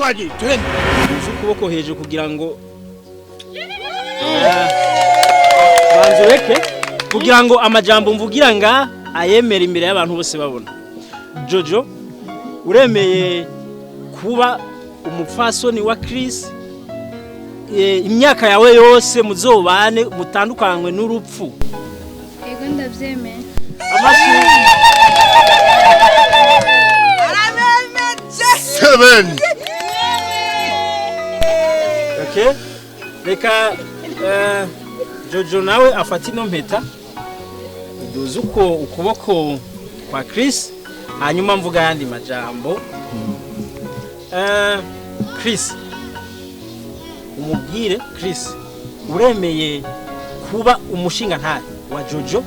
Twagiye twende. Uzi ukuboko hejuru kugira ngo banze ureke kugira ngo amajambo mvugira nga ayemere imbere y'abantu bose babona. Jojo, uremeye kuba umupfasoni wa Chris imyaka yawe yose muzobane mutandukanywe n'urupfu? Ego, ndabyemeye. Amashi. Seven. Okay. Reka Jojo nawe afata ino mpeta, uduze uko ukuboko kwa Chris, hanyuma mvuga ayandi majambo. Chris, umubwire. Chris, uremeye kuba umushinga ntare wa Jojo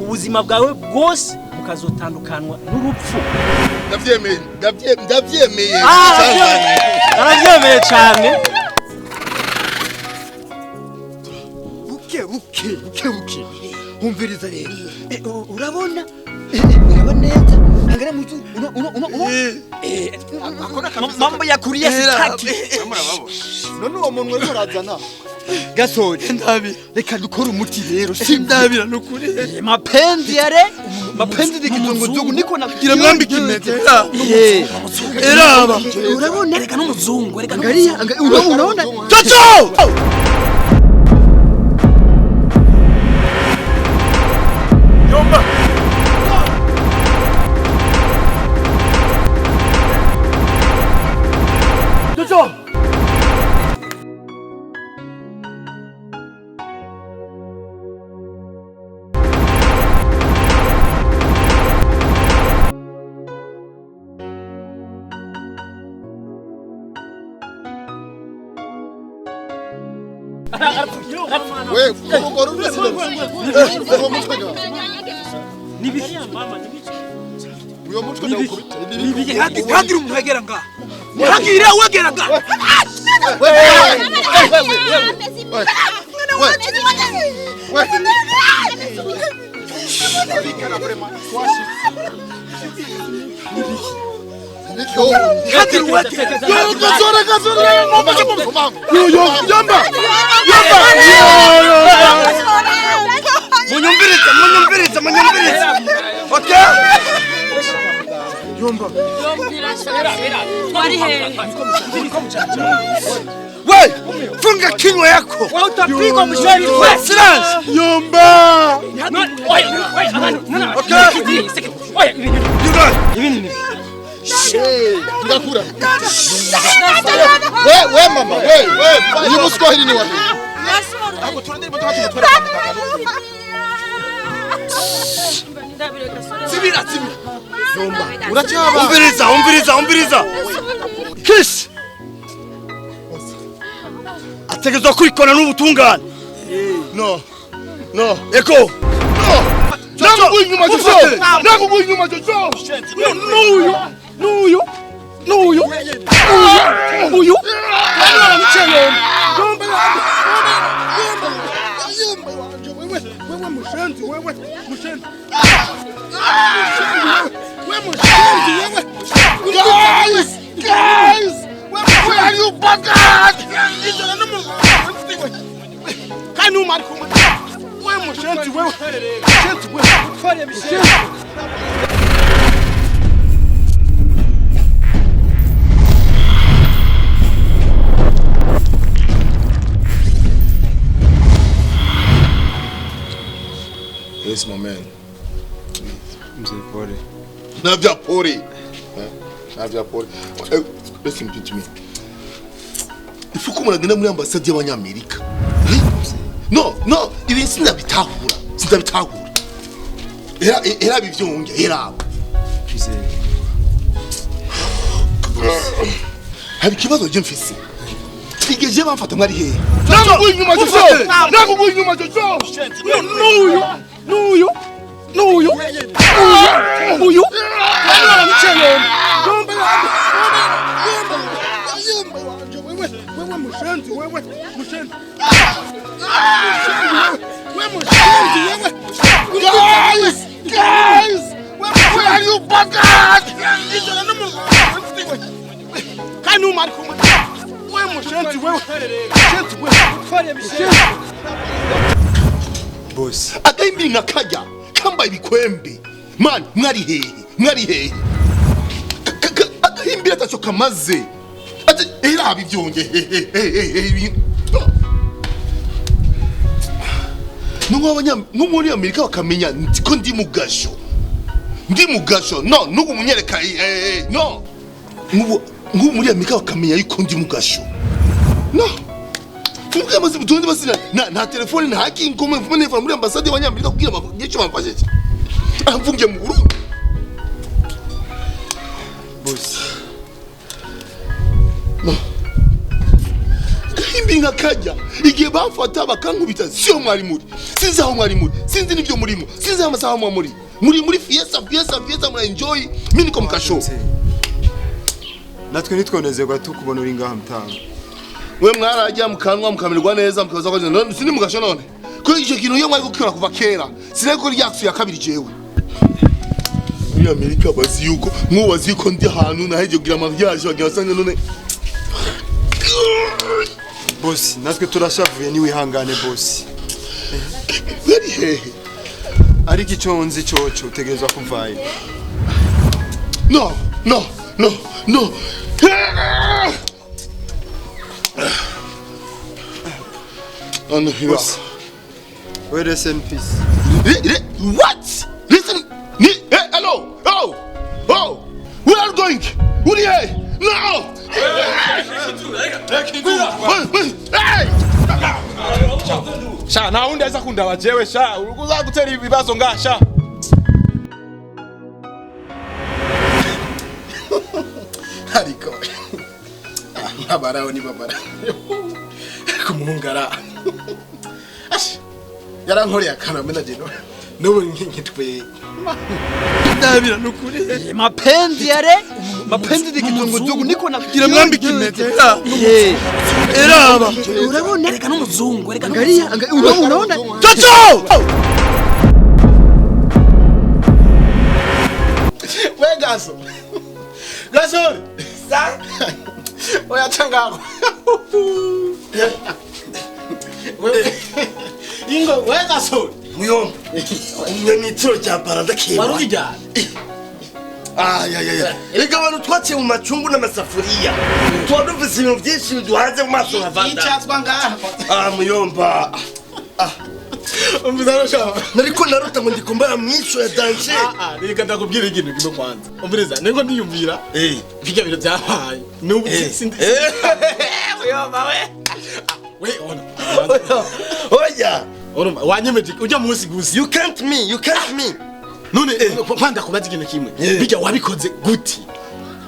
ubuzima bwawe bwose bukazotandukanywa n'urupfu? Ndavyemeye, ndavyemeye. Ah, arabyemeye cyane. Buke buke buke buke, umviriza rero. Urabona, urabona neza, angalia mtu uno uno uno uno mambo ya kulia sitaki. None uwo muntu uriko urazana? Gasore, Ndabira. Reka dukore umuti rero, si Ndabira nukuri. Mapenzi yare mapenzi ni kizunguzungu niko na Gira mwambike impeta. Eraba. Urabona? Erega n'umuzungu, erega. Angalia, urabona, urabona. Jojo! Yomba. Jojo. We, urwo ruretse, uwo mutwe ga. Mama, nibiki? Uyo mutwe ndawukubita. Ntihagire umuntu wegera ngaha, ntihagire uwegera ngaha. We, we, we, we, we. Ntihagire uwegera. Gasore, Gasore, mama, Yo yo, yamba. Yamba. Yo yo. Munyumvirize, munyumvirize, munyumvirize. Okay? Yomba. Twari hehe? We, funga kinywa yako. Utapigwa msheri. Silence. Yomba. Okay. You guys. Ndakura. We, we mama, we, we. Uyu muswahili ni wahe? Ntabwo turondera imodoka tumutware kwa muganga. Zibira, zibira. Yomba. Uracyaba. Umviriza, umviriza, umviriza. Chris. Ategerezwa kwikona n'ubutungane. No. No. Eko. No. Nakuguye inyuma, Jojo. Nakuguye inyuma, Jojo. N'uyu, n'uyu, n'uyu, uyu, uyu. Yomba, yomba, yomba wanje wewe, wewe mushenzi wewe, mushenzi. Wewe mushenzi wewe. Guys, guys. Where are you buggers? Kandi umari kumwe. Wewe mushenzi wewe. Mushenzi wewe. Mushenzi. Yes, my man. Mzee, pole. Navya pole. Navya pole. Listen to me. Il faut ko muragenda muri ambasade y'Abanyamerika. No, no, ibi sindabitahura. Sindabitahura. Era era bivyonge, era. Mzee. Hari ikibazo je mfise. Igeje bamfata mwari hehe? Nakuguye inyuma, Jojo. Nakuguye inyuma, Jojo. N'uyu, n'uyu, n'uyu, uyu, uyu. Yomba, yomba, yomba wanje wewe, wewe mushenzi wewe, mushenzi. Wewe mushenzi wewe. Guys, guys. Where are you buggers? N'umwe ari kumwe. We mushenzi wewe. Mushenzi wewe. Utware Michel. Boss. Agahimbiri nka kajya kambaye ibikwembe. Man, mwari hehe? Mwari hehe? Agahimbiri ataco kamaze. Ati era ivyonge. Nko muri Amerika bakamenya ko ndi mugasho. Ndi mugasho. No, nugu munyereka no. Nkubu muri Amerika bakamenya yuko ndi mugasho. No. Tuvuge amazi butonde basina na telefone na haki ngome mfune muri ambasade y'abanyamerika kugira amagice bamfashe. Amfungiye mu Burundi. Boss. No. Gahimbi nka kajya igihe bamfata bakankubita siyo mwari muri. Sinzi aho mwari muri. Sinzi n'ibyo murimo. Sinzi amasaha mwa muri. Muri fiesta fiesta fiesta mura enjoy. Mimi niko mukasho. Natwe nitwonezerwa tukubona uri ngaha mutanga. We mwarajya mukanwa mukamererwa neza mukaza ko none sindi mukasho none. Ko icyo kintu iyo mwari gukora kuva kera. Sinari ko ryaksuye ya kabiri jewe. Muri Amerika bazi yuko nkubazi yuko ndi ahantu naheje kugira mariage bagira basanga none. Boss, natwe turashavuye niwihangane boss. Bari hehe? Ariko icyo nzi coco utegerezwa kuvayo. No, no, no, no. No, boss. We rest in peace. What? Listen, hello. Oh. Oh. Where are you going? Where are you? No! Hey! Sha nta wundi aza kundaba jewe sha uza gutera ibibazo nga sha. Ariko babaraho ni babara. Kumuhungara. Ash. Yarankoreye akantu mena jeno. N'ubu nkitwe. Ndabira nukuri. Mapenzi yare. Mapenzi ni kizunguzungu niko nafikira mwambi kimeze. Eraba. Urabona reka n'umuzungu reka angalia unaona. Toto! We gaso. Gaso. Sa. Oya changako. We Ingo we gaso. Muyomba. Umwe cya parada kema. Warujyana. Ay. Erega abantu twaciye mu macungu n'amasafuriya. Tuba dufise ibintu byinshi biduhanze mu maso nka vanda. Icatswa ngaha. Ah muyomba. Ah. Umvira sha. Nariko narota ngo ndikumbara mwisho ya danje. Ah reka ndakubwira ikintu kimwe kwanza. Umviriza niko ndiyumvira. Bijya bintu byabaye. N'ubu sindi. Muyomba we. We ona. Oya. Urumva wanyemeje ujya munsi gusa. You can't me. None kwanda kubaza ikintu kimwe. Bijya wabikoze gute?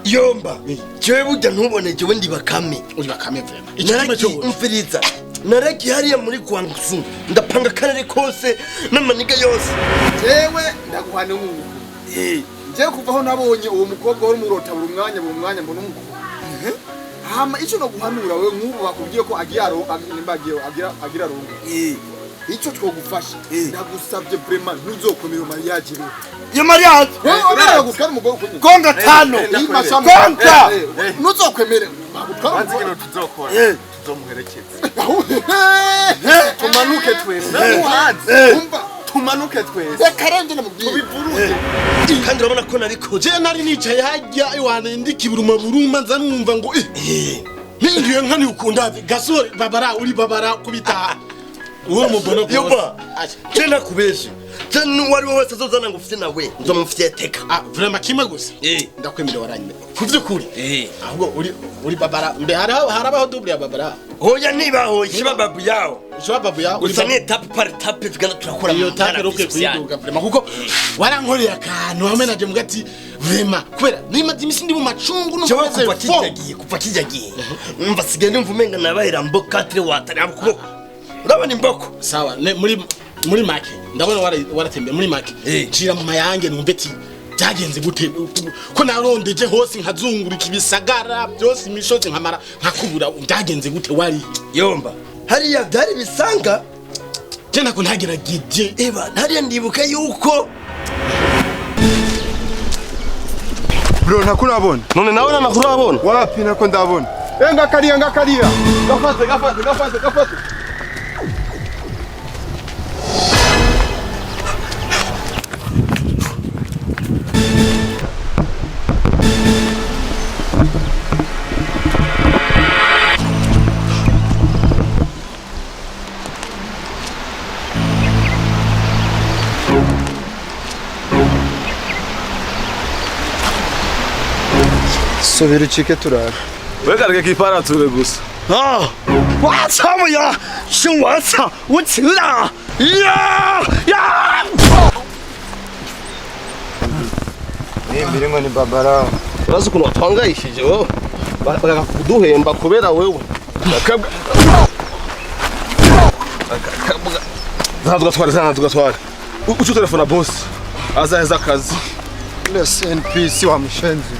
Yomba. Jewe burya ntubone jewe ndi bakame. Uri bakame vraiment. Icyo kimwe cyo umviriza. Naraki hariya muri Guangzhou. Ndapanga karere kose n'amaniga yose. Jewe ndaguhana nk'ubu. Nje kuvaho nabonye uwo mukobwa wari murota buri mwanya mbona umukobwa. Hama icyo no guhanura we nk'ubu bakubwiye ko agiye nimba agira rongo. Icyo twogufasha ndagusabye vraiment ntuzokomera mariage rero. Iyo mariage wewe gutwara umugore ukunye. Konga tano. Konga. Ntuzokwemere. Banzi kino tuzokora. Tuzomuherekeza. Tumanuke twese. Umva tumanuke twese. Reka rende namubwiye. Tubivuruge. Kandi urabona ko nabikoze. Je nari nicaye hajya iwana ndikibiruma buruma nza numva ngo ningiye nkani ukunda gasore babara uri babara kubita. Uwo mubona ko yoba. Je nakubeshe. Je nuwari wowe azozana ngo ufite nawe nzomufitiye teka. Ah vraiment kimwe gusa. Ndakwemera waranyime. Kuvyukuri. Ahubwo uri babara mbe harabaho double ya babara. Hoya nibaho ishiba babu yao. Ishiba babu yao. Gusa ni etape par etape tugana turakora. Iyo tape rokwe kuyiduga vraiment kuko warankoreye akantu hamwe naje mugati vraiment kubera nimaze imisi ndi mu macungu no kuva kijagiye. Umva sigaye ndumva umenga nabaye mbo 4 watari abukuboko. Urabona imboko. Sawa muri make ndabona waratembeye muri make. Nshira mu mayange numve ati byagenze gute ko narondeje hose nkazungurika ibisagara byose imisozi nkamara nkakubura byagenze gute wari yomba hariya byari bisanga je nako ntagerageje eba hariya ndibuka yuko Bro, ntakurabona. None nawe nanakurabona? Wapi, nako ndabona. Eh, ngakariya ngakariya. Gafate gafate gafate gafate. Subira ucike turara. Wegarike kiparature gusa. 啊！我操我呀！是我操！我起了！呀呀！ Nimbire ngo ni babara. Urazi ukuntu watwangayishije wowe? Bakakuduhemba kubera wewe. Akabwa. Akabwa. Zana tugatware, zana tugatware. Ucu telefona boss. Azaheza akazi. Rest in peace wa mushenzi.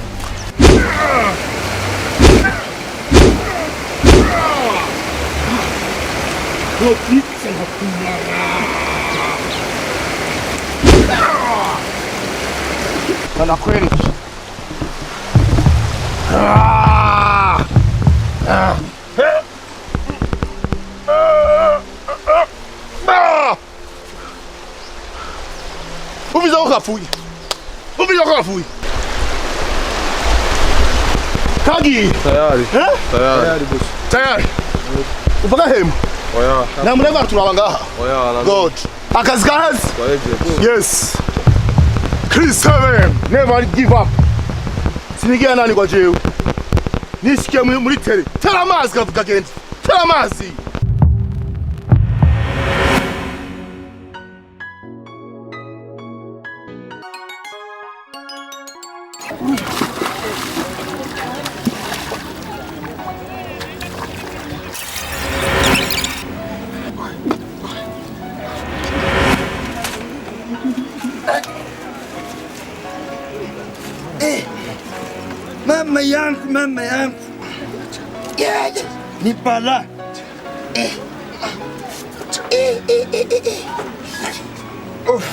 Anakwereka. Umviza ko kapfuye. Umviza ko kapfuye. Kagiye. Tayari. Eh? Tayari boss. Tayari. Uva gahema. Oya. Namureba turaba ngaha. Oya. God. Akazi kaheze. Twarejeje. Yes. Chris Seven, never give up. Sinigira nanirwa jewe. Nishikiye muri tere. Tera amazi kavuga genda. Tera amazi. Mama yangu, mama yangu. Yeah, yeah. Ni bala. Eh. Eh, eh, eh, eh, eh. Uff.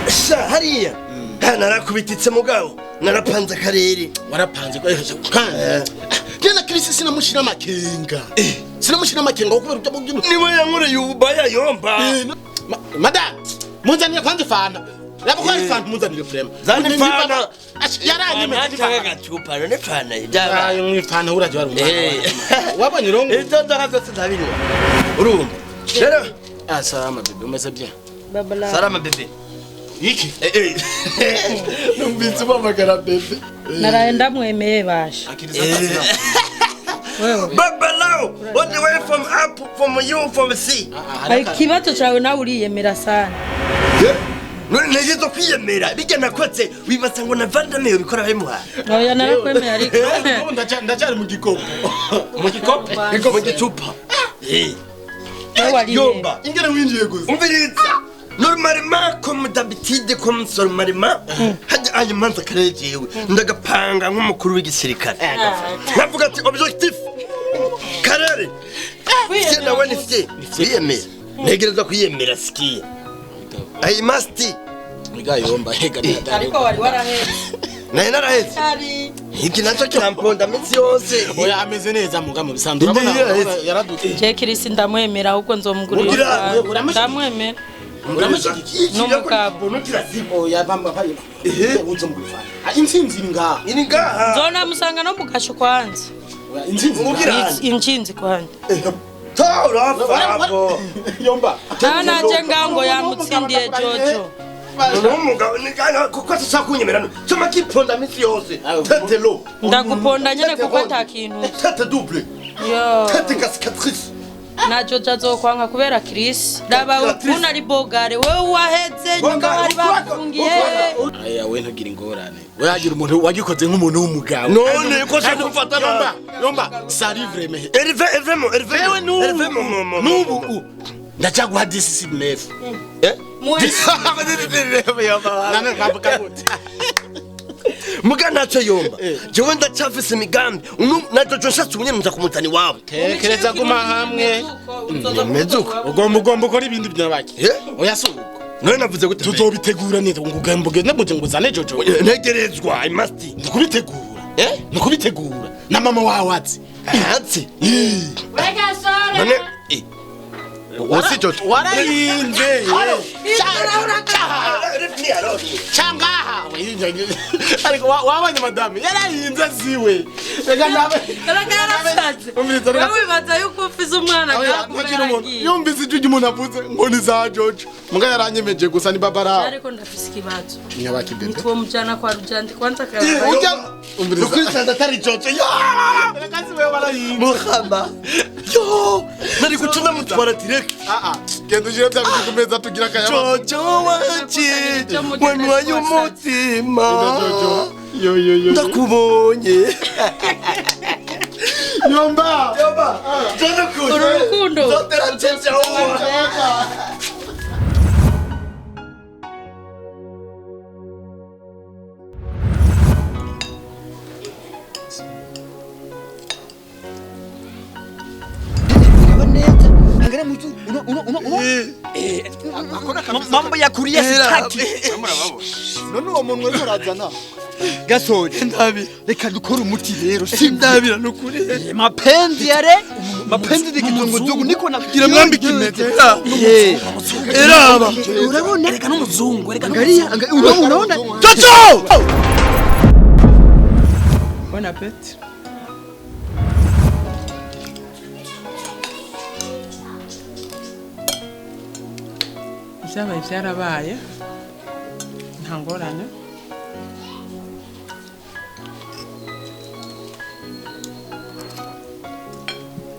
Sha hariya. Narakubititse mugabo. Narapanze akarere. Warapanze ko kandi. Jana Chris sinamushira amakenga. Sinamushira amakenga kubera ibyo Niwe yankoreye ububaya yomba. Madam, munzanire kwanza ifanta. Raba ko ari fanta munzanire frema. Zana ifanta. Yaranyemeye Cyangwa agacupa none fanta ibyaba. Ayo mwifanta uraje wari umwana. Wabonye irongo. Ibyo nzoga byose ndabinywa. Urumva? Rero Ah, salama bebe, umeze bien. Babala. Salama bebe. Iki? Numvise umpamagara bebe. Naraye ndamwemeye basha. Wewe. Babalao, all the way from up, from you, from C. Ikibazo cyawe nawe uriyemera sana. None ntegezo kwiyemera bijya nakoze wibaza ngo na Vandame bikora bimuha. Oya narakwemeye ariko. Ndacyari mu gikopo. Mu gikopo? Mu gicupa. Eh. Yomba. Ingene winjiye gusa. Umviriza. Normalement comme d'habitude comme normalement hajya ayo manza karejewe ndagapanga nk'umukuru w'igisirikare. Navuga ati objectif karere. Fye nawe ni fye. Kwiyemera. Ntegerezwa kwiyemera sikiya. I must. Miga yomba hega Ariko wari waraheze. Naye naraheze. Iki nacyo kiramponda minsi yose. Oya ameze neza muga mu bisanzwe. Urabona yaradutse. Je Chris ndamwemera ahubwo nzomugurira. Ndamwemera. Uramushyigikiye? N'umugabo. Oya bamba payo. Uzomugurira. Intsinzi iri ngaha. Iri ngaha. Nzonamusanga no mu gasho kwanza. Oya intsinzi. Intsinzi kwanza. Tora Yomba. Nanaje ngango yamutsindiye Jojo. N'umugabo kuko ashaka kunyemera no. Cyo kiponda minsi yose. Tete lo. Ndaguponda nyene kuko atakintu. Tete double. Yo. Tete cascatrice. Na Jojo azokwanka kubera Chris. Raba ukuntu ari bogare wewe waheze nyuma bari bafungiye. Aya we ntugira ingorane. We yagira umuntu wagikoze nk'umuntu w'umugabo. None ko se gufata yomba. Yomba ça livre me. Hervé Hervé mo Hervé. Wewe nubu. Hervé mo Nubu. Ndacaguha 10 Eh? Nane bavuga gute? Muga ntacyo yomba. Jewe ndacafise imigambi. Na Jojo nshatse ubunyene nza kumuzana iwawe. Tekereza guma hamwe. Meze uko. Ugomba ukora ibindi byabaki. Oya si uko. None navuze gute? Tuzobitegura neza ngo ugambuge nabuze ngo uzane Jojo. Ntegerezwa, I must. Nikubitegura. Eh? Nikubitegura. Na mama wawe azi. Azi. Wegasore. None Wosi Jojo. Warayinze. Changaha. Ariko wabonye madame yarayinze ziwe. Reka nabe. Reka yarasaze. Wewe wibaza yuko ufise umwana ntakiri umuntu. Yumvise ijwi ry'umuntu avuze ngo ni za Jojo. Muga yaranyemeje gusa ni babara. Ariko ndafise ikibazo. Nyabaki bebe. Nitwomujana kwa Rujandi kwanza kaya. Ujya umviriza. Ukwisanza atari Jojo. Yo! Reka siwe warayinze. Muhama. Yo! Nari guca ndamutwara direct. Ah ah. Genda ujire bya bintu ku meza tugira akayaba. Jojo wanje wanywaye umutima. Yo yo yo. Ndakubonye. Yomba. Yomba. Jojo kuze. Uru rukundo. Neza angana mutu uno uno uno uno mambo ya kuria sitaki. None uwo muntu ariko arazana gasore ndabira. Reka dukore umuti rero Sindabira nukuri. Mapenzi yare mapenzi ni kizunguzungu niko na Gira mwambike impete. Eraba. Urabona Erega n'umuzungu, erega angalia unaona Jojo! Bon appétit. Ibyabaye byarabaye nta ngorane.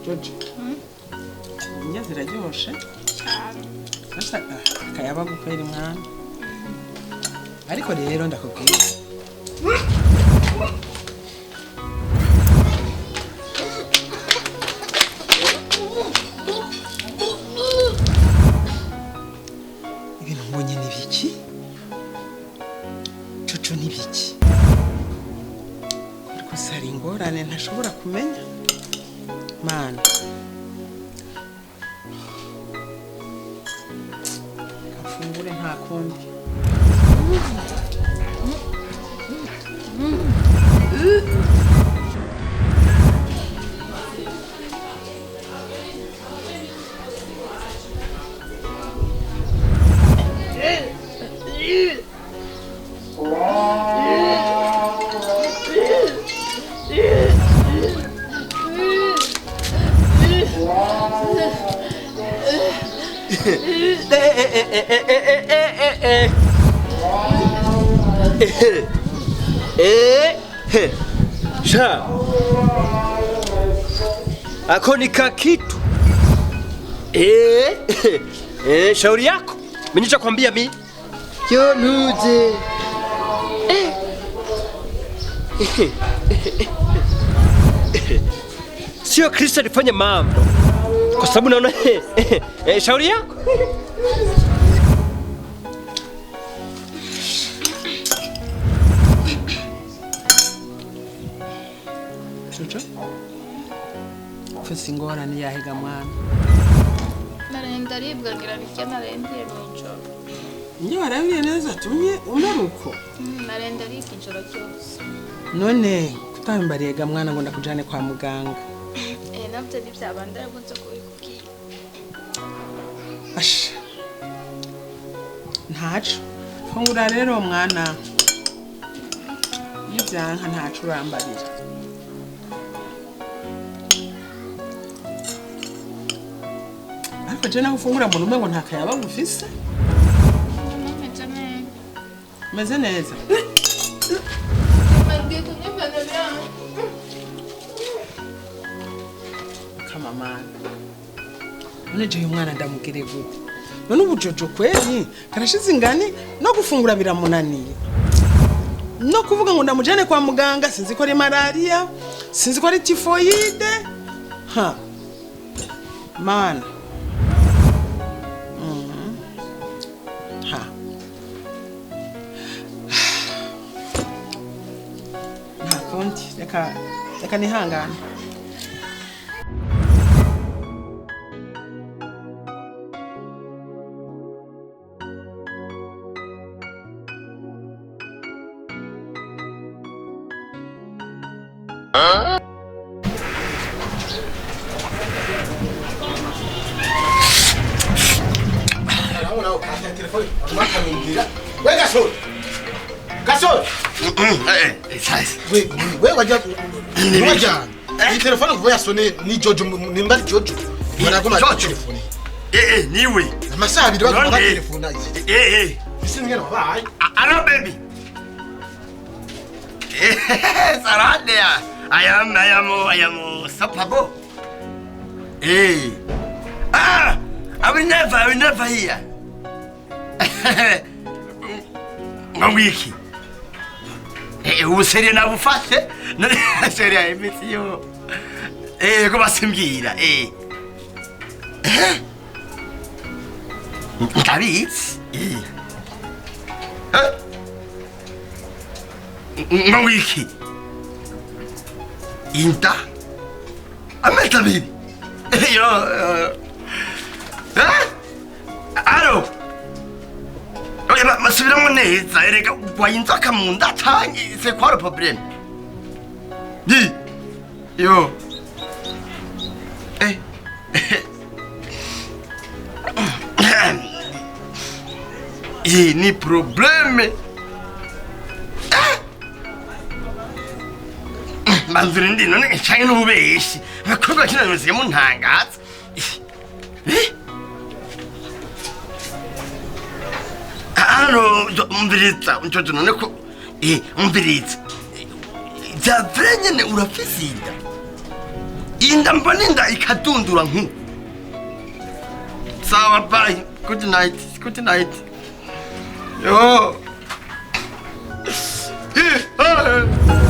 Jojo, indya ziraryoshe sasa akayaba gukwera mwana, ariko rero ndakubwira ibintu mbonye ni biki Jojo ni biki ariko se hari ingorane ntashobora kumenya mana. Kafungure nta kundi. Sha. Ako ni kakitu. Shauri yako. Mimi nitakwambia mi. Yo nuze. Sio Kristo alifanya mambo. Kwa sababu naona shauri yako. Jojo, ufise ingorane yahiga mwana. Narenda aribwa ngira nirya narendiye mw'ijoro. Njye warabiye neza tumye umera uko. Narenda aribwa ijoro ryose. None kutambariye ga mwana ngo ndakujane kwa muganga. Navyo ntivyabandanya ko nza kubikubwira. Asha. Ntaco. Fungura rero mwana. Iyo vyanka ntaco urambarira. Ariko je naho ufungura mbona umengo nta kayaba ufise. Meze neza. Meze neza. Ngiye kunywa ibintu. Kama mana. None je uyu mwana ndamugire gute? None ubu Jojo kweli karashize ingani no gufungura biramunaniye. No kuvuga ngo ndamujane kwa muganga sinzi ko ari malaria, sinzi ko ari typhoide. Ha. Mana. Ha. Nta kundi reka nihangane. Agatelefone bakarundira. We gasore. Gasore. We we wajya wajya. Iyi telefone kuva yasone ni Jojo, nimba ari Jojo. Baraguma telefone. Eh eh, niwe. Amasaha abiri baguma None. telefone. Eh eh. Isi ngene wabaye. Hello, baby. Sarade ya. I am Sapabo. Eh. Ah, I will never hear. Ngo wiki. Eh, ubu sérieux nabufashe. None sérieux imitsi yo. Eh, ko basimbwira. Eh. Eh. Ndabizi. Eh. Eh. Ngo wiki. Inda. Amezi abiri. Yo. Eh? Alo. Oya, basubiramo neza, erega urwaye inzoka mu nda canke c'est quoi le problème? Di. Yo. Eh. Iyi ni problème. Eh? Manzura ndi none canke n'ububeshi. Abakobwa kino musigaye muntangaza. Eh? Hano umviriza njojo, none ko umviriza vya vrai nyene, urafise inda, inda mbona inda ikadundura nku. Sawa, bye, good night, good night. Yo. Eh, ah.